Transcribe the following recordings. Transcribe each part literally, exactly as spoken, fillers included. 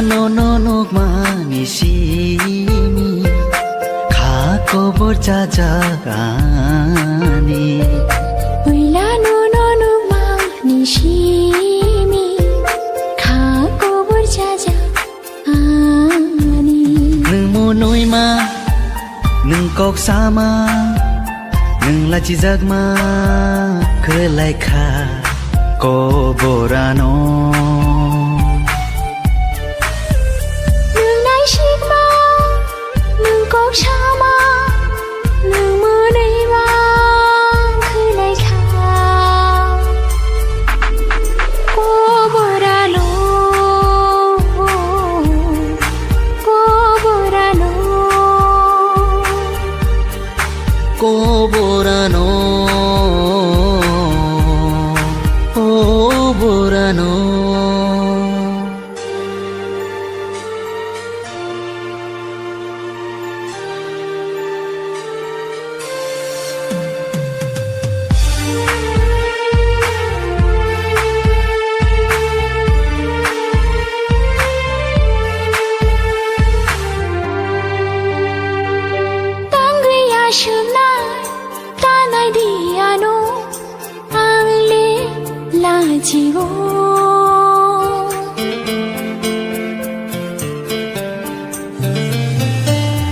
Nono nukmani simi kha kobor chajak ani. Puila nono nukmani simi kha kobor chajak ani. Nwng monoi ma, nwng kok sama, nwng lachijakma khwlai kha koborano. Nwng naisikma, nwng kok sama, nwng mwnwi ma khwlai kha koborano, koborano, koborano, koborano. Tangwi aswknai tanai di ano. Ang le lajigo.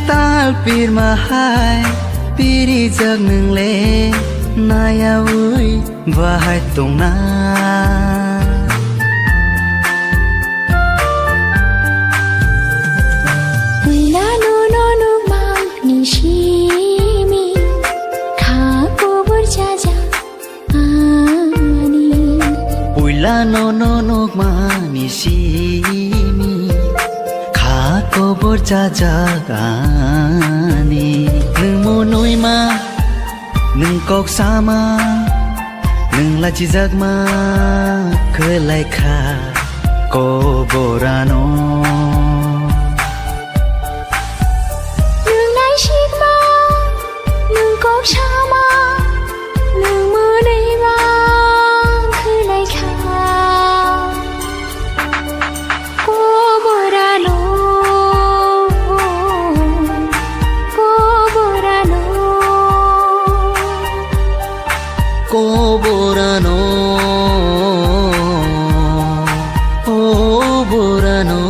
Tal pirma hai pirijak nwng le nayaui bahai tongna. Puila nono nukmani simi kha kobor chajak ani. Puila nono nukmani simi kha kobor chajak ani. Nwng monoi ma, nwng kok sama, nwng lachijakma khwlai kha koborano. Nwng naisikma, nwng kok sama, nwng mwnwi ma khwlai kha koborano, koborano, koborano, koborano.